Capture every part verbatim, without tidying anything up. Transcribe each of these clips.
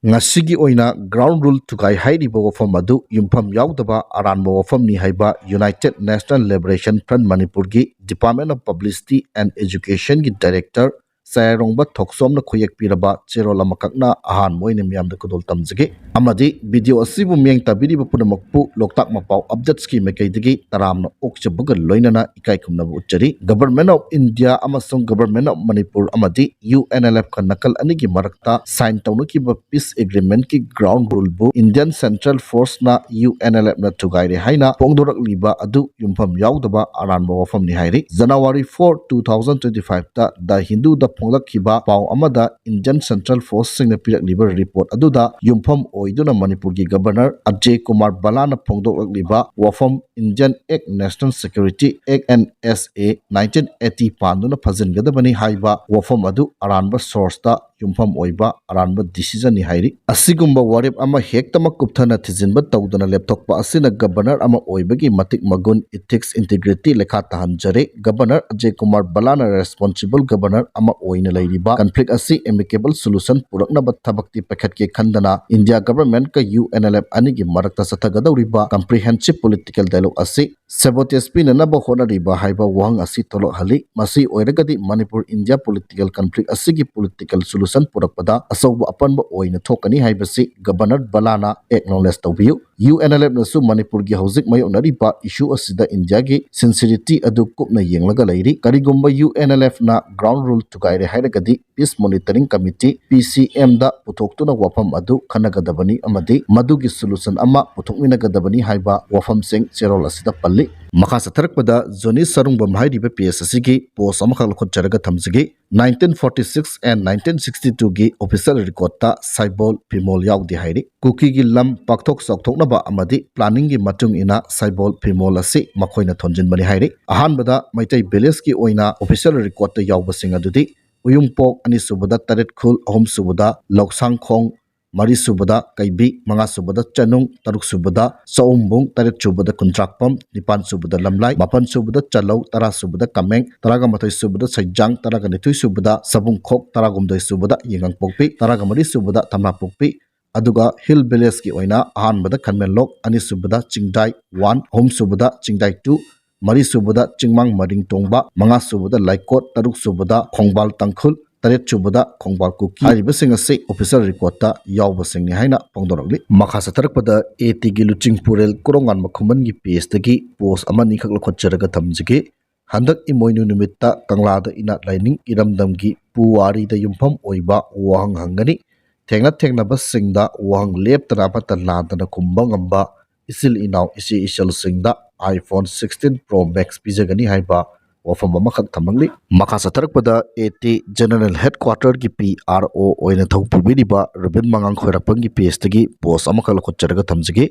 ꯉꯁꯤꯒꯤ ꯑꯣꯏꯅ ground rule ꯊꯨꯒꯥꯏ ꯍꯥꯏꯔꯤꯕ ꯋꯥꯐꯝ ꯑꯗꯨ ꯌꯨꯝꯐꯝ ꯌꯥꯎꯗꯕ ꯑꯔꯥꯟꯕ ꯋꯥꯐꯝꯅꯤ ꯍꯥꯏꯕ United National Liberation Front ꯃꯅꯤꯄꯨꯔꯒꯤ Department of Publicity and Educationꯒꯤ Director ꯆꯌꯥꯏꯔꯣꯡꯕ ꯊꯣꯛꯆꯣꯝꯅ ꯈꯨꯌꯦꯛꯄꯤꯔꯕ ꯆꯦꯔꯣꯜ ꯑꯃꯈꯛꯅ ꯑꯍꯥꯟꯕ ꯑꯣꯏꯅ ꯃꯤꯌꯥꯝꯗ ꯈꯨꯗꯣꯜ ꯇꯝꯖꯒꯦ꯫ ꯑꯃꯗꯤ video ꯑꯁꯤꯕꯨ ꯃꯤꯠꯌꯦꯡ ꯇꯥꯕꯤꯔꯤꯕ ꯄꯨꯝꯅꯃꯛꯄꯨ ꯂꯣꯛꯇꯥꯛ ꯃꯄꯥꯎ updatesꯀꯤ ꯃꯥꯏꯀꯩꯗꯒꯤ ꯇꯔꯥꯝꯅ ꯑꯣꯛꯆꯕꯒ ꯂꯣꯏꯅꯅ ꯏꯀꯥꯏ ꯈꯨꯝꯅꯕ ꯎꯠꯆꯔꯤ꯫ Government of India ꯑꯃꯁꯨꯡ Government of Manipur ꯑꯃꯗꯤ UNLFꯀ ꯅꯥꯀꯜ ꯑꯅꯤꯒꯤ ꯃꯔꯛꯇ sign ꯇꯧꯅꯈꯤꯕ peace agreementꯀꯤ ground ruleꯕꯨ Indian Central Forceꯅ UNLFꯅ ꯊꯨꯒꯥꯏꯔꯦ ꯍꯥꯏꯅ ꯐꯣꯡꯗꯣꯔꯛꯂꯤꯕ ꯑꯗꯨ ꯌꯨꯝꯐꯝ ꯌꯥꯎꯗꯕ ꯑꯔꯥꯟꯕ ꯋꯥꯐꯝꯅꯤ ꯍꯥꯏꯔꯤ꯫ January four, two thousand twenty fiveꯇ The Hinduꯗ ꯐꯣꯡꯂꯛꯈꯤꯕ ꯄꯥꯎ ꯑꯃꯗ Indian Central Forceꯁꯤꯡꯅ ꯄꯤꯔꯛꯂꯤꯕ report ꯑꯗꯨꯗ ꯌꯨꯝꯐꯝ ꯑꯣꯏꯗꯨꯅ ꯃꯅꯤꯄꯨꯔꯒꯤ Governor ꯑꯖꯌ ꯀꯨꯃꯥꯔ ꯕꯂꯥꯅ ꯐꯣꯡꯗꯣꯛꯂꯛꯂꯤꯕ ꯋꯥꯐꯝ Indian Act National Security Act, NSA, nineteen eighty ꯄꯥꯟꯗꯨꯅ ꯐꯖꯤꯟꯒꯗꯕꯅꯤ ꯍꯥꯏꯕ ꯋꯥꯐꯝ ꯑꯗꯨ ꯑꯔꯥꯟꯕ sourceꯇ ꯌꯨꯝꯐꯝ ꯑꯣꯏꯕ ꯑꯔꯥꯟꯕ decisionꯅꯤ ꯍꯥꯏꯔꯤ꯫ ꯑꯁꯤꯒꯨꯝꯕ ꯋꯥꯔꯦꯞ ꯑꯃ ꯍꯦꯛꯇꯃꯛ ꯀꯨꯞꯊꯅ ꯊꯤꯖꯤꯟꯕ ꯇꯧꯗꯅ ꯂꯦꯞꯊꯣꯛꯄ ꯑꯁꯤꯅ Governor ꯑꯃ ꯑꯣꯏꯕꯒꯤ ꯃꯇꯤꯛ ꯃꯒꯨꯟ, ethics, integrity ꯂꯩꯈꯥ ꯇꯥꯍꯟꯖꯔꯦ꯫ Governor Ajay Kumar ꯕꯂꯥꯅ responsible Governor ꯑꯃ ꯑꯣꯏꯅ ꯂꯩꯔꯤꯕ conflict ꯑꯁꯤ amicable solution ꯄꯨꯔꯛꯅꯕ ꯊꯕꯛꯇꯤ ꯄꯥꯏꯈꯠꯀꯦ ꯈꯟꯗꯅ India Governmentꯀ UNLF ꯑꯅꯤꯒꯤ ꯃꯔꯛꯇ ꯆꯠꯊꯒꯗꯧꯔꯤꯕ comprehensive political dialogue ꯑꯁꯤ sabotage ꯄꯤꯅꯅꯕ ꯍꯣꯠꯅꯔꯤꯕ ꯍꯥꯏꯕ ꯋꯥꯍꯪ ꯑꯁꯤ ꯊꯣꯛꯂꯛꯍꯜꯂꯤ꯫ ꯃꯁꯤ ꯑꯣꯏꯔꯒꯗꯤ ꯃꯅꯤꯄꯨꯔ India political conflict ꯑꯁꯤꯒꯤ political solution ꯄꯨꯔꯛꯄꯗ ꯑꯆꯧꯕ ꯑꯄꯟꯕ ꯑꯣꯏꯅ ꯊꯣꯛꯀꯅꯤ ꯍꯥꯏꯕꯁꯤ Governor ꯕꯂꯥꯅ acknowledge ꯇꯧꯕꯤꯌꯨ꯫ UNLFꯅꯁꯨ ꯃꯅꯤꯄꯨꯔꯒꯤ ꯍꯧꯖꯤꯛ ꯃꯥꯌꯣꯛꯅꯔꯤꯕ issue ꯑꯁꯤꯗ Indiaꯒꯤ sincerity ꯑꯗꯨ ꯀꯨꯞꯅ ꯌꯦꯡꯂꯒ ꯂꯩꯔꯤ꯫ ꯀꯔꯤꯒꯨꯝꯕ UNLFꯅ ground rule ꯊꯨꯒꯥꯏꯔꯦ ꯍꯥꯏꯔꯒꯗꯤ Peace Monitoring Committee, PCMꯗ ꯄꯨꯊꯣꯛꯇꯨꯅ ꯋꯥꯐꯝ ꯑꯗꯨ ꯈꯟꯅꯒꯗꯕꯅꯤ ꯑꯃꯗꯤ ꯃꯗꯨꯒꯤ solution ꯑꯃ ꯄꯨꯊꯣꯛꯃꯤꯟꯅꯒꯗꯕꯅꯤ ꯍꯥꯏꯕ ꯋꯥꯐꯝꯁꯤꯡ ꯆꯦꯔꯣꯜ ꯑꯁꯤꯗ ꯄꯜꯂꯤ꯫ ꯃꯈꯥ ꯆꯠꯊꯔꯛꯄꯗ ꯖꯣꯅꯤ ꯁꯔꯨꯡꯕꯝ ꯍꯥꯏꯔꯤꯕ PS ꯑꯁꯤꯒꯤ post ꯑꯃꯈꯛ ꯂꯧꯈꯠꯆꯔꯒ ꯊꯝꯖꯒꯦ꯫ Nineteen forty six and nineteen sixty twoꯒꯤ official recordꯇ ꯁꯥꯏꯕꯣꯜ ꯐꯤꯃꯣꯜ ꯌꯥꯎꯗꯦ ꯍꯥꯏꯔꯤ꯫ ꯀꯨꯀꯤꯒꯤ ꯂꯝ ꯄꯥꯛꯊꯣꯛ ꯆꯥꯎꯊꯣꯛꯅꯕ ꯑꯃꯗꯤ planningꯒꯤ ꯃꯇꯨꯡ ꯏꯟꯅ ꯁꯥꯏꯕꯣꯜ ꯐꯤꯃꯣꯜ ꯑꯁꯤ ꯃꯈꯣꯏꯅ ꯊꯣꯟꯖꯤꯟꯕꯅꯤ ꯍꯥꯏꯔꯤ꯫ ꯑꯍꯥꯟꯕꯗ ꯃꯩꯇꯩ villageꯀꯤ ꯑꯣꯏꯅ official recordꯇ ꯌꯥꯎꯕꯁꯤꯡ ꯑꯗꯨꯗꯤ ꯎꯌꯨꯝꯄꯣꯛ, ꯑꯅꯤꯁꯨꯕꯗ ꯇꯔꯦꯠꯈꯨꯜ, ꯑꯍꯨꯝꯁꯨꯕꯗ ꯂꯧꯁꯥꯡꯈꯣꯡ, ꯃꯔꯤ ꯁꯨꯕꯗ ꯀꯩꯕꯤ, ꯃꯉꯥ ꯁꯨꯕꯗ ꯆꯅꯨꯡ, ꯇꯔꯨꯛ ꯁꯨꯕꯗ ꯆꯧꯝꯕꯨꯡ, ꯇꯔꯦꯠ ꯁꯨꯕꯗ ꯀꯨꯟꯗ꯭ꯔꯥꯛꯄꯝ, ꯅꯤꯄꯥꯟ ꯁꯨꯕꯗ ꯂꯝꯂꯥꯏ, ꯃꯥꯄꯟ ꯁꯨꯕꯗ ꯆꯂꯧ, ꯇꯔꯥ ꯁꯨꯕꯗ ꯀꯥꯃꯦꯡ, ꯇꯔꯥꯒ ꯃꯥꯊꯣꯏ ꯁꯨꯕꯗ ꯁꯩꯖꯥꯡ, ꯇꯔꯥꯒ ꯅꯤꯊꯣꯏ ꯁꯨꯕꯗ ꯁꯕꯨꯡꯈꯣꯛ, ꯇꯔꯥꯍꯨꯝꯗꯣꯏ ꯁꯨꯕꯗ ꯌꯦꯡꯉꯥꯡꯄꯣꯛꯄꯤ, ꯇꯔꯥꯒ ꯃꯔꯤ ꯁꯨꯕꯗ ꯊꯝꯅꯥꯄꯣꯛꯄꯤ, ꯑꯗꯨꯒ ꯍꯤꯜ ꯚꯤꯂꯦꯖꯀꯤ ꯑꯣꯏꯅ ꯑꯍꯥꯟꯕꯗ ꯈꯟꯃꯦꯟꯂꯣꯛ, ꯑꯅꯤꯁꯨꯕꯗ ꯆꯤꯡꯗꯥꯏ ꯋꯥꯟ, ꯑꯍꯨꯝꯁꯨꯕꯗ ꯆꯤꯡꯗꯥꯏ ꯇꯨ, ꯃꯔꯤꯁꯨꯕꯗ ꯆꯤꯡꯃꯥꯡ ꯃꯔꯤꯡ ꯇꯣꯡꯕ, ꯃꯉꯥꯁꯨꯕꯗ ꯂꯩꯀꯣꯠ, ꯇꯔꯨꯛꯁꯨꯕꯗ ꯈꯣꯡꯕꯥꯜ ꯇꯥꯡꯈꯨꯜ, ꯇꯔꯦꯠꯁꯨꯕꯗ ꯈꯣꯡꯕꯥꯜ ꯀꯨꯀꯤ꯫ ꯍꯥꯏꯔꯤꯕꯁꯤꯡ ꯑꯁꯤ ꯑꯣꯐꯤꯁꯤꯌꯦꯜ ꯔꯦꯀꯣꯔꯗꯇ ꯌꯥꯎꯕꯁꯤꯡꯅꯤ ꯍꯥꯏꯅ ꯐꯣꯡꯗꯣꯔꯛꯂꯤ꯫ ꯃꯈꯥ ꯆꯠꯊꯔꯛꯄꯗ ꯑꯦ ꯇꯤꯒꯤ ꯂꯨꯆꯤꯡꯄꯨꯔꯦꯜ ꯀꯣꯔꯣꯉꯥꯟꯕ ꯈꯨꯃꯟꯒꯤ ꯄꯦꯖꯇꯒꯤ ꯄꯣꯁ ꯑꯃꯅꯤꯈꯛ ꯂꯧꯈꯠꯆꯔꯒ ꯊꯝꯖꯒꯦ꯫ ꯍꯟꯗꯛ ꯏꯃꯣꯏꯅꯨ ꯅꯨꯃꯤꯠꯇ ꯀꯪꯂꯥꯗ ꯏꯅꯥꯠ ꯂꯥꯏꯅꯤꯡ ꯏꯔꯝꯗꯝꯒꯤ ꯄꯨꯋꯥꯔꯤꯗ ꯌꯨꯝꯐꯝ ꯑꯣꯏꯕ ꯋꯥꯍꯪ ꯍꯪꯒꯅꯤ꯫ ꯊꯦꯡꯅ ꯊꯦꯡꯅꯕꯁꯤꯡꯗ ꯋꯥꯍꯪ ꯂꯦꯞꯇꯅ ꯑꯃꯠꯇ ꯂꯥꯟꯗꯅ ꯈꯨꯝꯕ ꯉꯝꯕ ꯏꯆꯤꯜ ꯏꯅꯥꯎ ꯏꯆꯦ ꯏꯆꯜꯁꯤꯡꯗ iPhone sixteen Pro Max ꯄꯤꯖꯒꯅꯤ ꯍꯥꯏꯕ ꯋꯥꯐꯝ ꯑꯃꯈꯛ ꯊꯝꯂꯛꯂꯤ꯫ ꯃꯈꯥ ꯆꯠꯊꯔꯛꯄꯗ ꯑꯦ ꯇꯤ ꯖꯦꯅꯔꯦꯜ ꯍꯦꯗꯀ꯭ꯋꯥꯇꯔꯒꯤ ꯄꯤ ꯑꯥꯔ ꯑꯣ ꯑꯣꯏꯅ ꯊꯧ ꯄꯨꯕꯤꯔꯤꯕ ꯔꯨꯕꯤꯟ ꯃꯉꯥꯡ ꯈꯣꯏꯔꯥꯛꯄꯝꯒꯤ ꯄꯦꯖꯇꯒꯤ ꯄꯣꯁ ꯑꯃꯈꯛ ꯂꯧꯈꯠꯆꯔꯒ ꯊꯝꯖꯒꯦ꯫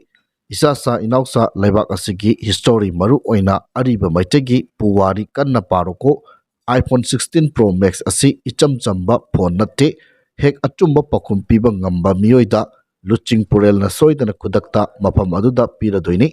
ꯏꯆꯥꯆꯥ ꯏꯅꯥꯎꯆꯥ ꯂꯩꯕꯥꯛ ꯑꯁꯤꯒꯤ ꯍꯤꯁꯇꯣꯔꯤ ꯃꯔꯨ ꯑꯣꯏꯅ ꯑꯔꯤꯕ ꯃꯩꯇꯩꯒꯤ ꯄꯨꯋꯥꯔꯤ ꯀꯟꯅ ꯄꯥꯔꯣꯀꯣ꯫ iPhone sixteen Pro Max ꯑꯁꯤ ꯏꯆꯝ ꯆꯝꯕ ꯐꯣꯟ ꯅꯠꯇꯦ꯫ ꯍꯦꯛ ꯑꯆꯨꯝꯕ ꯄꯥꯎꯈꯨꯝ ꯄꯤꯕ ꯉꯝꯕ ꯃꯤꯑꯣꯏꯗ ꯂꯨꯆꯤꯡ ꯄꯨꯔꯦꯜꯅ ꯁꯣꯏꯗꯅ ꯈꯨꯗꯛꯇ ꯃꯐꯝ ꯑꯗꯨꯗ ꯄꯤꯔꯗꯣꯏꯅꯤ꯫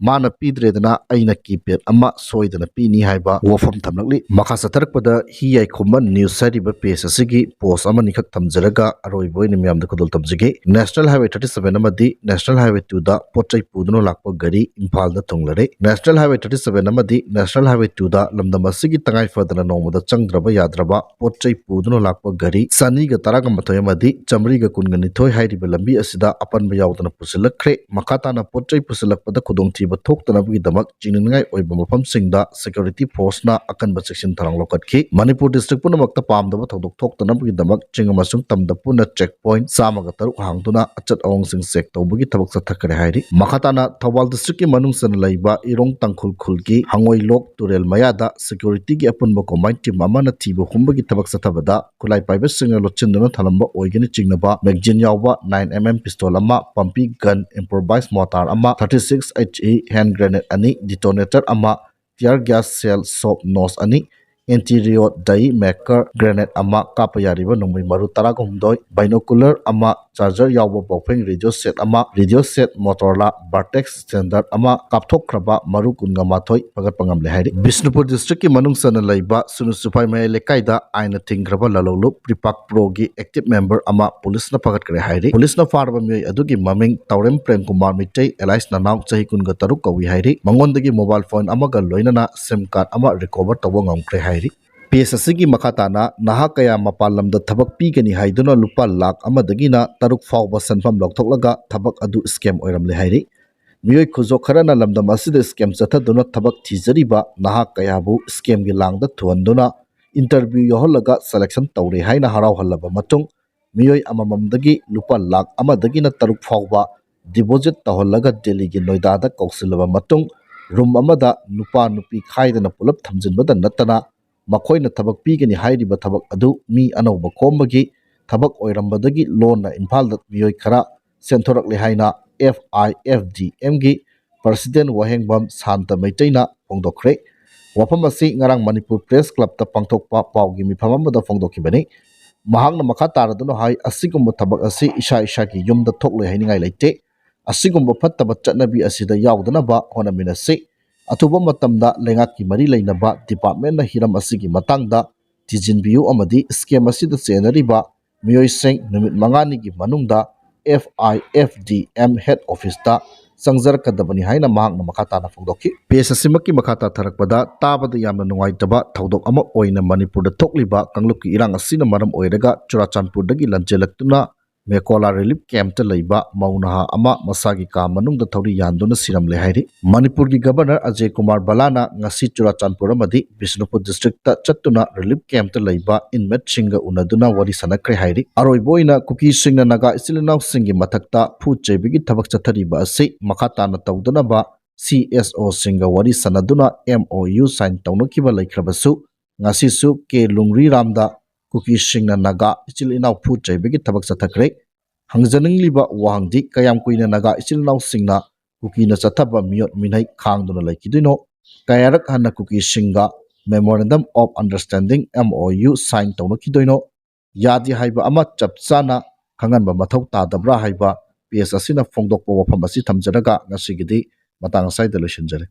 ꯃꯥꯅ ꯄꯤꯗ꯭ꯔꯦꯗꯅ ꯑꯩꯅ ꯀꯤꯄꯦꯗ ꯑꯃ ꯁꯣꯏꯗꯅ ꯄꯤꯅꯤ ꯍꯥꯏꯕ ꯋꯥꯐꯝ ꯊꯝꯂꯛꯂꯤ꯫ ꯃꯈꯥ ꯆꯠꯊꯔꯛꯄꯗ ꯍꯤ ꯌꯥꯏꯈꯣꯝꯕ ꯅ꯭ꯌꯨꯁ ꯍꯥꯏꯔꯤꯕ ꯄꯦꯖ ꯑꯁꯤꯒꯤ ꯄꯣꯁ ꯑꯃꯅꯤꯈꯛ ꯊꯝꯖꯔꯒ ꯑꯔꯣꯏꯕ ꯑꯣꯏꯅ ꯃꯤꯌꯥꯝꯗ ꯈꯨꯗꯣꯜ ꯇꯝꯖꯒꯦ꯫ National Highway thirty seven ꯑꯃꯗꯤ National Highway twoꯗ ꯄꯣꯠ ꯆꯩ ꯄꯨꯗꯨꯅ ꯂꯥꯛꯄ ꯒꯥꯔꯤ ꯏꯝꯐꯥꯜꯗ ꯊꯨꯡꯂꯔꯦ꯫ National Highway thirty seven ꯑꯃꯗꯤ National Highway twoꯗ ꯂꯝꯗꯝ ꯑꯁꯤꯒꯤ ꯇꯉꯥꯏ ꯐꯗꯅ ꯅꯣꯡꯃꯗ ꯆꯪꯗ꯭ꯔꯕ ꯌꯥꯗ꯭ꯔꯕ ꯄꯣꯠ ꯆꯩ ꯄꯨꯗꯨꯅ ꯂꯥꯛꯄ ꯒꯥꯔꯤ ꯆꯅꯤꯒ ꯇꯔꯥꯒ ꯃꯥꯊꯣꯏ ꯑꯃꯗꯤ ꯆꯥꯃꯔꯤꯒ ꯀꯨꯟꯒ ꯅꯤꯊꯣꯏ ꯍꯥꯏꯔꯤꯕ ꯂꯝꯕꯤ ꯑꯁꯤꯗ ꯑꯄꯟꯕ ꯌꯥꯎꯗꯅ ꯄꯨꯁꯤꯜꯂꯛꯈ꯭ꯔꯦ꯫ ꯃꯈꯥ ꯇꯥꯅ ꯄꯣꯠ ꯆꯩ ꯄꯨꯁꯤꯜꯂꯛꯄꯗ ꯈꯨꯗꯣꯡꯊꯤꯕ ꯊꯣꯛꯇꯅꯕꯒꯤꯗꯃꯛ ꯆꯤꯡꯅꯅꯤꯡꯉꯥꯏ ꯑꯣꯏꯕ ꯃꯐꯝꯁꯤꯡꯗ security forceꯅ ꯑꯀꯟꯕ ꯆꯦꯛꯁꯤꯟ ꯊꯧꯔꯥꯡ ꯂꯧꯈꯠꯈꯤ꯫ ꯃꯅꯤꯄꯨꯔ district ꯄꯨꯝꯅꯃꯛꯇ ꯄꯥꯝꯗꯕ ꯊꯧꯗꯣꯛ ꯊꯣꯛꯇꯅꯕꯒꯤꯗꯃꯛ ꯆꯤꯡ ꯑꯃꯁꯨꯡ ꯇꯝꯗ ꯄꯨꯟꯅ check point ꯆꯥꯝꯃꯒ ꯇꯔꯨꯛ ꯍꯥꯡꯗꯨꯅ ꯑꯆꯠ ꯑꯋꯣꯡꯁꯤꯡ check ꯇꯧꯕꯒꯤ ꯊꯕꯛ ꯆꯠꯊꯈ꯭ꯔꯦ ꯍꯥꯏꯔꯤ꯫ ꯃꯈꯥ ꯇꯥꯅ ꯊꯧꯕꯥꯜ districtꯀꯤ ꯃꯅꯨꯡ ꯆꯟꯅ ꯂꯩꯕ ꯏꯔꯣꯡ ꯇꯥꯡꯈꯨꯜ ꯈꯨꯜꯒꯤ ꯍꯪꯉꯣꯏꯂꯣꯛ ꯇꯨꯔꯦꯜ ꯃꯌꯥꯗ securityꯒꯤ ꯑꯄꯨꯟꯕ combined team ꯑꯃꯅ ꯊꯤꯕ ꯍꯨꯝꯕꯒꯤ ꯊꯕꯛ ꯆꯠꯊꯕꯗ ꯈꯨꯠꯂꯥꯏ ꯄꯥꯏꯕꯁꯤꯡꯅ ꯂꯣꯠꯁꯤꯟꯗꯨꯅ ꯊꯝꯂꯝꯕ ꯑꯣꯏꯒꯅꯤ ꯆꯤꯡꯅꯕ magazine ꯌꯥꯎꯕ nine M M pistol ꯑꯃ, ꯄꯝꯄꯤ gun, improvised mortar ꯑꯃ, thirty six H E hand grenade ꯑꯅꯤ, detonator ꯑꯃ, tear gas shell soft nose ꯑꯅꯤ, ꯑꯦꯟꯇꯤꯔꯤꯑꯣ ꯗꯥꯏ ꯃꯦꯀꯔ ꯒ꯭ꯔꯦꯅꯦꯗ ꯑꯃ, ꯀꯥꯞꯄ ꯌꯥꯔꯤꯕ ꯅꯣꯡꯃꯩ ꯃꯔꯨ ꯇꯔꯥꯒ ꯍꯨꯝꯗꯣꯏ, ꯕꯥꯏꯅꯣꯀꯨꯂꯔ ꯑꯃ, ꯆꯥꯔꯖꯔ ꯌꯥꯎꯕ ꯕꯥꯎꯐꯦꯡ ꯔꯦꯗꯤꯑꯣ ꯁꯦꯠ ꯑꯃ, radio set Motorola vortex standard ꯑꯃ, ꯀꯥꯞꯊꯣꯛꯈ꯭ꯔꯕ ꯃꯔꯨ ꯀꯨꯟꯒ ꯃꯥꯊꯣꯏ ꯐꯒꯠꯄ ꯉꯝꯂꯦ ꯍꯥꯏꯔꯤ꯫ ꯕꯤꯁꯅꯨꯄꯨꯔ ꯗꯤꯁꯇ꯭ꯔꯤꯛꯀꯤ ꯃꯅꯨꯡ ꯆꯟꯅ ꯂꯩꯕ ꯁꯨꯅꯨ ꯁꯤꯐꯥꯏ ꯃꯌꯥꯏ ꯂꯩꯀꯥꯏꯗ ꯑꯥꯏꯟꯅ ꯊꯤꯡꯈ꯭ꯔꯕ ꯂꯥꯂꯣꯡꯂꯨꯞ ꯔꯤꯄꯥꯛ ꯄ꯭ꯔꯣꯒꯤ ꯑꯦꯛꯇꯤꯚ ꯃꯦꯝꯕꯔ ꯑꯃ ꯄꯨꯂꯤꯁꯅ ꯐꯒꯠꯈ꯭ꯔꯦ ꯍꯥꯏꯔꯤ꯫ ꯄꯨꯂꯤꯁꯅ ꯐꯥꯔꯕ ꯃꯤꯑꯣꯏ ꯑꯗꯨꯒꯤ ꯃꯃꯤꯡ ꯇꯧꯔꯦꯝ ꯄ꯭ꯔꯦꯝ ꯀꯨꯃꯥꯔ ꯃꯩꯇꯩ, ꯑꯦꯂꯥꯏꯁ ꯅꯅꯥꯎ, ꯆꯍꯤ ꯀꯨꯟꯒ ꯇꯔꯨꯛ ꯀꯧꯏ ꯍꯥꯏꯔꯤ꯫ ꯃꯉꯣꯟꯗꯒꯤ ꯃꯣꯕꯥꯏꯜ ꯐꯣꯟ ꯑꯃꯒ ꯂꯣꯏꯅꯅ ꯁꯤꯝ ꯀꯥꯔꯗ ꯑꯃ ꯔꯤꯀꯣꯚꯔ ꯇꯧꯕ ꯉꯝꯈ꯭ꯔꯦ ꯍꯥꯏꯔꯤ꯫ ꯄꯦꯖ ꯑꯁꯤꯒꯤ ꯃꯈꯥ ꯇꯥꯅ ꯅꯍꯥ ꯀꯌꯥ ꯃꯄꯥꯟ ꯂꯝꯗ ꯊꯕꯛ ꯄꯤꯒꯅꯤ ꯍꯥꯏꯗꯨꯅ ꯂꯨꯄꯥ ꯂꯥꯈ ꯑꯃꯗꯒꯤꯅ ꯇꯔꯨꯛ ꯐꯥꯎꯕ ꯁꯦꯟꯐꯝ ꯂꯧꯊꯣꯛꯂꯒ ꯊꯕꯛ ꯑꯗꯨ ꯁ꯭ꯀꯦꯝ ꯑꯣꯏꯔꯝꯂꯦ ꯍꯥꯏꯔꯤ꯫ ꯃꯤꯑꯣꯏ ꯈꯨꯖꯣꯞ ꯈꯔꯅ ꯂꯝꯗꯝ ꯑꯁꯤꯗ ꯁ꯭ꯀꯦꯝ ꯆꯠꯊꯗꯨꯅ ꯊꯕꯛ ꯊꯤꯖꯔꯤꯕ ꯅꯍꯥ ꯀꯌꯥꯕꯨ ꯁ꯭ꯀꯦꯝꯒꯤ ꯂꯥꯡꯗ ꯊꯨꯍꯟꯗꯨꯅ ꯏꯟꯇꯔꯚ꯭ꯌꯨ ꯌꯥꯎꯍꯜꯂꯒ ꯁꯦꯂꯦꯛꯁꯟ ꯇꯧꯔꯦ ꯍꯥꯏꯅ ꯍꯔꯥꯎꯍꯜꯂꯕ ꯃꯇꯨꯡ, ꯃꯤꯑꯣꯏ ꯑꯃꯃꯝꯗꯒꯤ ꯂꯨꯄꯥ ꯂꯥꯈ ꯑꯃꯗꯒꯤꯅ ꯇꯔꯨꯛ ꯐꯥꯎꯕ ꯗꯤꯄꯣꯖꯤꯠ ꯇꯧꯍꯜꯂꯒ ꯗꯦꯜꯂꯤꯒꯤ ꯅꯣꯏꯗꯥꯗ ꯀꯧꯁꯤꯜꯂꯕ ꯃꯇꯨꯡ, ꯔꯨꯝ ꯑꯃꯗ ꯅꯨꯄꯥ ꯅꯨꯄꯤ ꯈꯥꯏꯗꯅ ꯄꯨꯂꯞ ꯊꯝꯖꯤꯟꯕꯗ ꯅꯠꯇꯅ, ꯃꯈꯣꯏꯅ ꯊꯕꯛ ꯄꯤꯒꯅꯤ ꯍꯥꯏꯔꯤꯕ ꯊꯕꯛ ꯑꯗꯨ ꯃꯤ ꯑꯅꯧꯕ ꯈꯣꯝꯕꯒꯤ ꯊꯕꯛ ꯑꯣꯏꯔꯝꯕꯗꯒꯤ ꯂꯣꯟꯅ ꯏꯝꯐꯥꯜꯗ ꯃꯤꯑꯣꯏ ꯈꯔ ꯆꯦꯟꯊꯣꯔꯛꯂꯦ ꯍꯥꯏꯅ ꯑꯦꯐ ꯑꯥꯏ ꯑꯦꯐ ꯗꯤ ꯑꯦꯝꯒꯤ ꯄ꯭ꯔꯁꯤꯗꯦꯟ ꯋꯥꯍꯦꯡꯕꯝ ꯁꯥꯟꯇ ꯃꯩꯇꯩꯅ ꯐꯣꯡꯗꯣꯛꯈ꯭ꯔꯦ꯫ ꯋꯥꯐꯝ ꯑꯁꯤ ꯉꯔꯥꯡ ꯃꯅꯤꯄꯨꯔ ꯄ꯭ꯔꯦꯁ ꯀ꯭ꯂꯕꯇ ꯄꯥꯡꯊꯣꯛꯄ ꯄꯥꯎꯒꯤ ꯃꯤꯐꯝ ꯑꯃꯗ ꯐꯣꯡꯗꯣꯛꯈꯤꯕꯅꯤ꯫ ꯃꯍꯥꯛꯅ ꯃꯈꯥ ꯇꯥꯔꯗꯨꯅ ꯍꯥꯏ, ꯑꯁꯤꯒꯨꯝꯕ ꯊꯕꯛ ꯑꯁꯤ ꯏꯁꯥ ꯏꯁꯥꯒꯤ ꯌꯨꯝꯗ ꯊꯣꯛꯂꯣꯏ ꯍꯥꯏꯅꯤꯡꯉꯥꯏ ꯂꯩꯇꯦ꯫ ꯑꯁꯤꯒꯨꯝꯕ ꯐꯠꯇꯕ ꯆꯠꯅꯕꯤ ꯑꯁꯤꯗ ꯌꯥꯎꯗꯅꯕ ꯍꯣꯠꯅꯃꯤꯟꯅꯁꯤ꯫ ꯑꯊꯨꯕ ꯃꯇꯝꯗ ꯂꯩꯉꯥꯛꯀꯤ ꯃꯔꯤ ꯂꯩꯅꯕ ꯗꯤꯄꯥꯔꯠꯃꯦꯟꯅ ꯍꯤꯔꯝ ꯑꯁꯤꯒꯤ ꯃꯇꯥꯡꯗ ꯊꯤꯖꯤꯟꯕꯤꯌꯨ ꯑꯃꯗꯤ ꯁ꯭ꯀꯦꯝ ꯑꯁꯤꯗ ꯆꯦꯟꯅꯔꯤꯕ ꯃꯤꯑꯣꯏꯁꯤꯡ ꯅꯨꯃꯤꯠ ꯃꯉꯥꯅꯤꯒꯤ ꯃꯅꯨꯡꯗ ꯑꯦꯐ ꯑꯥꯏ ꯑꯦꯐ ꯗꯤ ꯑꯦꯝ ꯍꯦꯗ ꯑꯣꯐꯤꯁꯇ ꯆꯪꯖꯔꯛꯀꯗꯕꯅꯤ ꯍꯥꯏꯅ ꯃꯍꯥꯛꯅ ꯃꯈꯥ ꯇꯥꯅ ꯐꯣꯡꯗꯣꯛꯈꯤ꯫ ꯄꯦꯖ ꯑꯁꯤꯃꯛꯀꯤ ꯃꯈꯥ ꯇꯥꯊꯔꯛꯄꯗ, ꯇꯥꯕꯗ ꯌꯥꯝꯅ ꯅꯨꯡꯉꯥꯏꯇꯕ ꯊꯧꯗꯣꯛ ꯑꯃ ꯑꯣꯏꯅ ꯃꯅꯤꯄꯨꯔꯗ ꯊꯣꯛꯂꯤꯕ ꯀꯥꯡꯂꯨꯞꯀꯤ ꯏꯔꯥꯡ ꯑꯁꯤꯅ ꯃꯔꯝ ꯑꯣꯏꯔꯒ ꯆꯨꯔꯥꯆꯥꯟꯄꯨꯔꯗꯒꯤ ꯂꯟꯖꯦꯜꯂꯛꯇꯨꯅ ꯃꯦꯀꯣꯂꯥ ꯔꯤꯂꯤꯐ ꯀꯦꯝꯞꯇ ꯂꯩꯕ ꯃꯧ ꯅꯍꯥ ꯑꯃ ꯃꯁꯥꯒꯤ ꯀꯥ ꯃꯅꯨꯡꯗ ꯊꯧꯔꯤ ꯌꯥꯟꯗꯨꯅ ꯁꯤꯔꯝꯂꯦ ꯍꯥꯏꯔꯤ꯫ ꯃꯅꯤꯄꯨꯔꯒꯤ ꯒꯕꯔꯅꯔ ꯑꯖꯦ ꯀꯨꯃꯥꯔ ꯕꯂꯥꯅ ꯉꯁꯤ ꯆꯨꯔꯥꯆꯥꯟꯄꯨꯔ ꯑꯃꯗꯤ ꯕꯤꯁꯅꯨꯄꯨꯔ ꯗꯤꯁꯇ꯭ꯔꯤꯛꯇ ꯆꯠꯇꯨꯅ ꯔꯤꯂꯤꯐ ꯀꯦꯝꯞꯇ ꯂꯩꯕ ꯏꯟꯃꯦꯠꯁꯤꯡꯒ ꯎꯅꯗꯨꯅ ꯋꯥꯔꯤ ꯁꯥꯟꯅꯈ꯭ꯔꯦ ꯍꯥꯏꯔꯤ꯫ ꯑꯔꯣꯏꯕ ꯑꯣꯏꯅ ꯀꯨꯀꯤꯁꯤꯡꯅ ꯅꯥꯒꯥ ꯏꯆꯤꯜ ꯏꯅꯥꯎꯁꯤꯡꯒꯤ ꯃꯊꯛꯇ ꯐꯨ ꯆꯩꯕꯒꯤ ꯊꯕꯛ ꯆꯠꯊꯔꯤꯕ ꯑꯁꯤ ꯃꯈꯥ ꯇꯥꯅ ꯇꯧꯗꯅꯕ ꯁꯤ ꯑꯦꯁ ꯑꯣꯁꯤꯡꯒ ꯋꯥꯔꯤ ꯁꯥꯟꯅꯗꯨꯅ ꯑꯦꯝ ꯑꯣ ꯌꯨ ꯁꯥꯏꯟ ꯇꯧꯅꯈꯤꯕ ꯂꯩꯈ꯭ꯔꯕꯁꯨ, ꯉꯁꯤꯁꯨ ꯀꯦ ꯂꯨꯡꯔꯤꯔꯥꯝꯗ ꯀꯨꯀꯤꯁꯤꯡꯅ ꯅꯥꯒꯥ ꯏꯆꯤꯜ ꯏꯅꯥꯎ ꯐꯨ ꯆꯩꯕꯒꯤ ꯊꯕꯛ ꯆꯠꯊꯈ꯭ꯔꯦ꯫ ꯍꯪꯖꯅꯤꯡꯂꯤꯕ ꯋꯥꯍꯪꯗꯤ, ꯀꯌꯥꯝ ꯀꯨꯏꯅ ꯅꯥꯒꯥ ꯏꯆꯤꯜ ꯏꯅꯥꯎꯁꯤꯡꯅ ꯀꯨꯀꯤꯅ ꯆꯠꯊꯕ ꯃꯤꯑꯣꯠ ꯃꯤꯅꯩ ꯈꯥꯡꯗꯨꯅ ꯂꯩꯈꯤꯗꯣꯏꯅꯣ? ꯀꯌꯥꯔꯛ ꯍꯟꯅ ꯀꯨꯀꯤꯁꯤꯡꯒ Memorandum of Understanding, M O U, sign ꯇꯧꯅꯈꯤꯗꯣꯏꯅꯣ? ꯌꯥꯗꯦ ꯍꯥꯏꯕ ꯑꯃ ꯆꯞ ꯆꯥꯅ ꯈꯪꯍꯟꯕ ꯃꯊꯧ ꯇꯥꯗꯕ꯭ꯔꯥ ꯍꯥꯏꯕ page ꯑꯁꯤꯅ ꯐꯣꯡꯗꯣꯛꯄ ꯋꯥꯐꯝ ꯑꯁꯤ ꯊꯝꯖꯔꯒ ꯉꯁꯤꯒꯤꯗꯤ ꯃꯇꯥꯡ ꯑꯁ꯭ꯋꯥꯏꯗ ꯂꯣꯏꯁꯤꯟꯖꯔꯦ꯫